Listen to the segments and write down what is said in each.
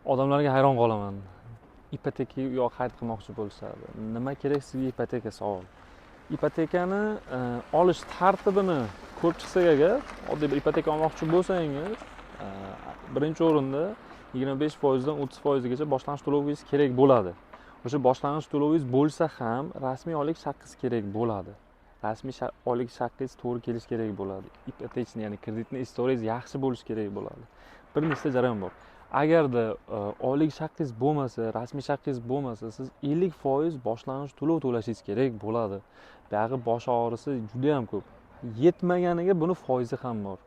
Odamlarga hayron qolaman. Ipoteka uy xarid qilmoqchi bo'lishadi. Nima kerak sizga ipoteka savol. Ipotekani olish tartibini ko'rib chiqsak agar, oddiy bir ipoteka olmoqchi bo'lsangiz, birinchi o'rinda 25 dan 30 gacha boshlang'ich to'lovingiz kerak bo'ladi. O'sha boshlang'ich to'lovingiz bo'lsa ham, rasmiy oylik shaqqingiz kerak bo'ladi. Rasmiy oylik shaqqingiz to'g'ri kelishi kerak bo'ladi. Ипотечный, ya'ni кредитный история ngiz yaxshi bo'lishi kerak bo'ladi. Bir nechta jarayon bor. Agarda oylik shaqqingiz bo'lmasa, rasmiy shaqqingiz bo'lmasa, siz 50% boshlang'ich to'lov to'lashingiz kerak bo'ladi. Buyog'i bosh og'risi juda ham ko'p. Yetmaganiga buni foizi ham bor.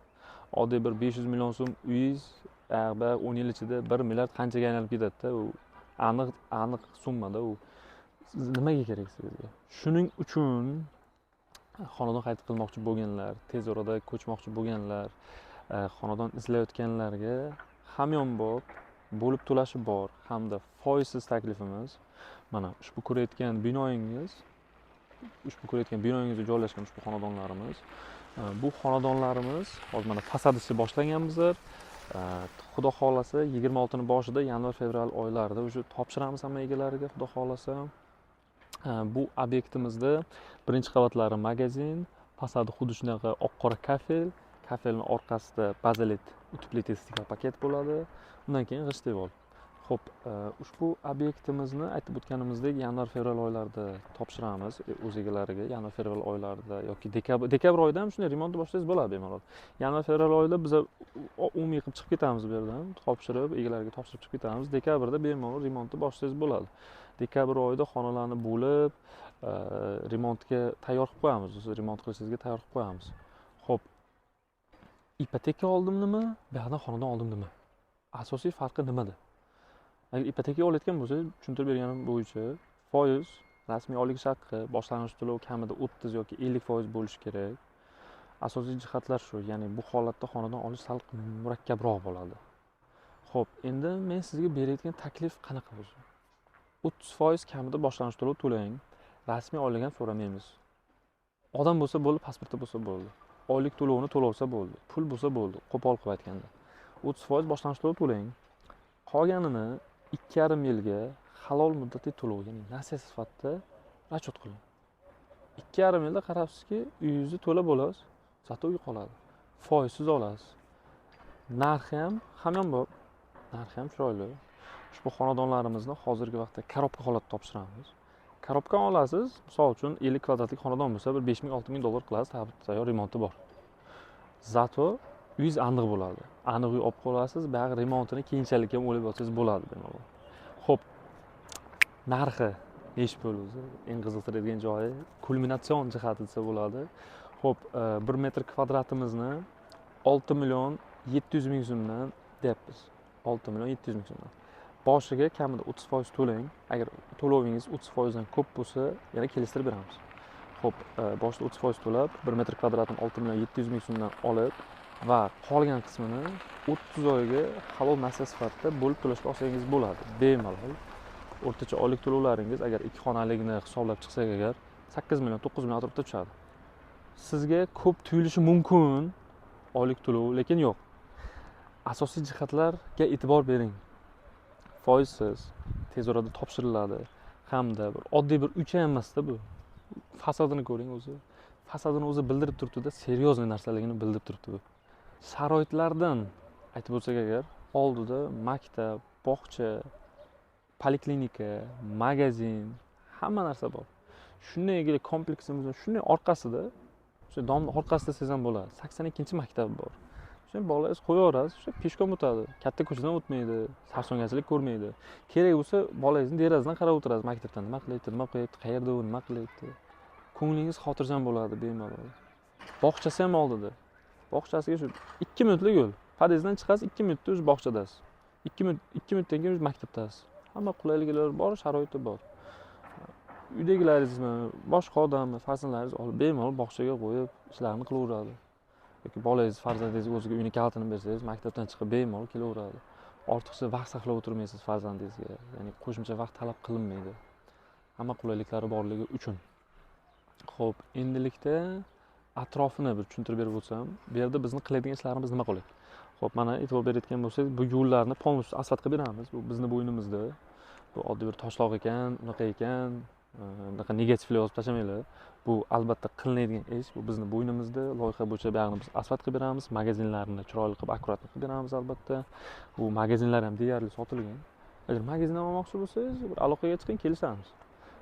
Oddiy bir 500 million so'm uyingiz buyog'i 10 yil ichida 1 milliard qanchaga aylanib ketadi-da, u aniq aniq summada u. Siz nimaga kerak sizga? Shuning uchun xonadon xarid qilmoqchi bo'lganlar, tez orada ko'chmoqchi bo'lganlar, xonadon izlayotganlarga hamyonbop bo'lib to'lashi bor hamda foizsiz taklifimiz mana ushbu ko'rayotgan binoyingiz, ushbu ko'rayotgan binoyingizda joylashgan ushbu xonadonlarimiz. Bu xonadonlarimiz hozir mana fasad ishi boshlangan bizlar. Xudo xohlasa, 26 boshida, yanvar, fevral oylarida уже topshiramiz hamma egalariga, xudo xohlasa. Bu obyektimizda birinchi qavatlari magazin, fasadi xuddi shunaqa oq qora kafel, kafelni orqasida bazalit утеплитель стеклопакет bo'ladi. Undan keyin g'isht devor. Xo'p, ushbu obyektimizni aytib o'tganimizdek yanvar, fevral oylarida topshiramiz o'z egalariga. Yanvar, fevral oylarida yoki dekabr oyida ham shunday remontni boshlasangiz bo'ladi bemalol. Yanvar, fevral oyida biza umumiy qilib chiqib ketamiz bu yerdan, topshirib, egalariga topshirib chiqib ketamiz. Dekabrda bemalol remontni boshlasangiz bo'ladi. Dekabr oyida xonalarni bo'lib, remontga tayyor qilib qo'yamiz. O'zi remont qilishingizga tayyor qilib qo'yamiz. Xo'p, ipoteka oldim nima, bu yoqdan xonadon oldim nima? Asosiy farqi nimada? Agar ipoteka olayotgan bo'lsangiz, tushuntirib berganim bo'yicha foiz, rasmiy oylik haqqi, boshlang'ich to'lov kamida 30 yoki 50% bo'lishi kerak. Asosiy jihatlar shu, ya'ni bu holatda xonadon olish sal murakkabroq bo'ladi. Xo'p, endi men sizga berayotgan taklif qanaqa o'zi? 30% kamida boshlang'ich to'lov to'lang, rasmiy oylik ham so'ramaymiz. Odam bo'lsa bo'ldi, pasporti bo'lsa bo'ldi. Oylik to'lovini to'lovsa bo'ldi, pul bo'lsa bo'ldi, qo'pol qilib aytganda. 30% boshlang'ich to'lov to'lang. Qolganini 2,5 yilga halol muddatli to'lov, ya'ni nasiya sifatida расчет qiling. 2,5 yilda qarabsizki, uyingizni to'lab bo'lasiz, зато uy qoladi. Foizsiz olasiz. Narxi ham hamyonbop, narxi ham chiroyli. Ushbu xonadonlarimizni hozirgi vaqtda коробка holatda topshiramiz. Коробка olasiz, misol uchun 50 kvadratlik xonadon bo'lsa, bir 5000, 6000 dollar qilasiz, tayyor remonti bor. Зато uyingiz aniq bo'ladi. Aniq uy olib qolasiz, buyog'i remontini keyinchalik ham o'ylab olsangiz bo'ladi bemalol. Xo'p, narxi nechi pul o'zi? Eng qiziqtiradigan joyi, kulminatsion jihati desa bo'ladi. Xo'p, 1 metr kvadratimizni 6 million 700 ming so'mdan deyapmiz. 6 million 700 ming so'mdan. Boshiga kamida 30% to'lang. Agar to'lovingiz 30% dan ko'p bo'lsa, yana kelishtirib beramiz. Xo'p, boshida 30% to'lab, 1 metr kvadratini 6 million 700 ming so'mdan olib va qolgan qismini 30 oyga halol nasiya sifatida bo'lib to'lashga olsangiz bo'ladi. Bemalol. O'rtacha oylik to'lovlaringiz agar ikki xonalikni hisoblab chiqsak agar 8 million, 9 million atrofida tushadi. Sizga ko'p tuyulishi mumkin oylik to'lov, lekin yo'q. Asosiy jihatlarga e'tibor bering. Foizsiz, tez orada topshiriladi hamda bir oddiy bir uycha ham emasda bu. Fasadini ko'ring o'zi. Fasadini o'zi bildirib turibdi-da, серьезный narsaligini bildirib turibdi bu. Sharoitlardan aytib o'tsak agar, oldida maktab, bog'cha, poliklinika, magazin, hamma narsa bor. Shunday kompleksimizni shunday orqasida, o'sha дом ni orqasida desangiz ham bo'ladi. 82-maktab bor. O'sha bolangiz qo'yaverasiz, o'sha пешком o'tadi. Katta ko'chadan o'tmaydi, sarsongarchilik ko'rmaydi. Kerak bo'lsa, bolangizni derazadan qarab o'tirasiz maktabdan nima qilyapti, nima qilyapti, qayerda u, nima qilyapti. Ko'nglingiz xotirjam bo'ladi bemalol. Bog'chasi ham oldida. Bog'chasiga shu 2 minutlik yo'l. Podyezddan chiqasiz, 2 minutda уже bog'chadasiz. 2 minut, 2 minutdan keyin уже maktabdasiz. Hamma qulayliklar bor, sharoiti bor. Uydagilaringizni, boshqa odamni, farzandlaringizni olib bemalol bog'chaga qo'yib, ishlarini qilaveradi. Yoki bolangiz, farzandingizni o'ziga uyni kalitini bersangiz, maktabdan chiqib bemalol kelaveradi. Ortiqcha vaqt sarflab o'tirmaysiz farzandingizga, ya'ni qo'shimcha vaqt talab qilinmaydi. Hamma qulayliklari borligi uchun. Xo'p, endilikda atrofini bir tushuntirib berib o'tsam, bu yerda bizni qiladigan ishlarimiz nima qoladi? Ho'p, mana e'tibor berayotgan bo'lsangiz, bu yo'llarni полностью asfalt qilib beramiz. Bu bizni bo'ynimizda. Bu oddiy bir toshloq ekan, unaqa ekan, bunaqa negativlar yozib tashlamanglar. Bu albatta qilinadigan ish, bu bizni bo'ynimizda. Loyiha bo'yicha buyog'ini biz asfalt qilib beramiz, magazinlarni chiroyli qilib, аккуратно qilib beramiz albatta. Bu magazinlar ham deyarli sotilgan. Agar magazindan olmoqchi bo'lsangiz, bir aloqaga chiqing, kelishamiz.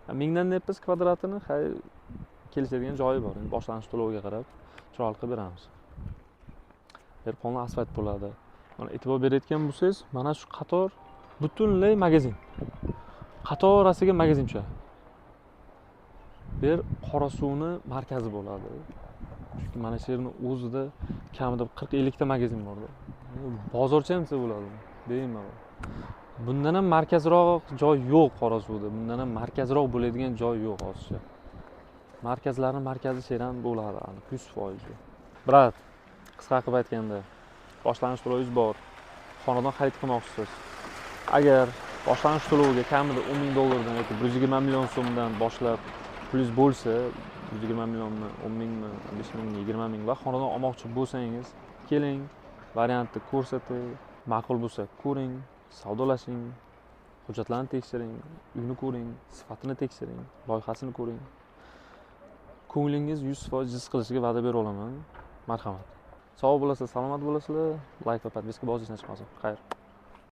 1000 dan deyapmiz kvadratini, hay, kelishadigan joyi bor. Endi boshlang'ich to'loviga qarab chiroyli qilib beramiz. Bu yer полный asfalt bo'ladi. Mana, e'tibor berayotgan bo'lsangiz, mana shu qator butunlay magazin. Qatorasiga magazin tushadi. Bu yer Qorasuvni markazi bo'ladi. Chunki mana shu yerni o'zida kamida 40-50 ta magazin borda. Bozorcha ham desa bo'ladi. Bemalol. Bundan ham markazroq joy yo'q Qorasuvda. Bundan ham markazroq bo'ladigan joy yo'q hozircha. Markazlarni markazi shu yer ham bo'ladi, aniq 100%. Брат, qisqa qilib aytganda, boshlang'ich to'lovingiz bor. Xonadon xarid qilmoqchisiz. Agar boshlang'ich to'loviga kamida 10 ming dollardan yoki 120 million so'mdan boshlab pulingiz bo'lsa, 120 millionni, 10 mingmi, 5 mingmi, 20 ming va xonadon olmoqchi bo'lsangiz, keling, variantni ko'rsatay, ma'qul bo'lsa ko'ring, savdolashing, hujjatlarni tekshiring, uyni ko'ring, sifatini tekshiring, loyihasini ko'ring. Ko'nglingiz 100% jiz qilishiga va'da bera olaman. Marhamat. Sog' bo'lasizlar, salomat bo'lasizlar. Layk va подписка bosishni chiqmasin. Xayr.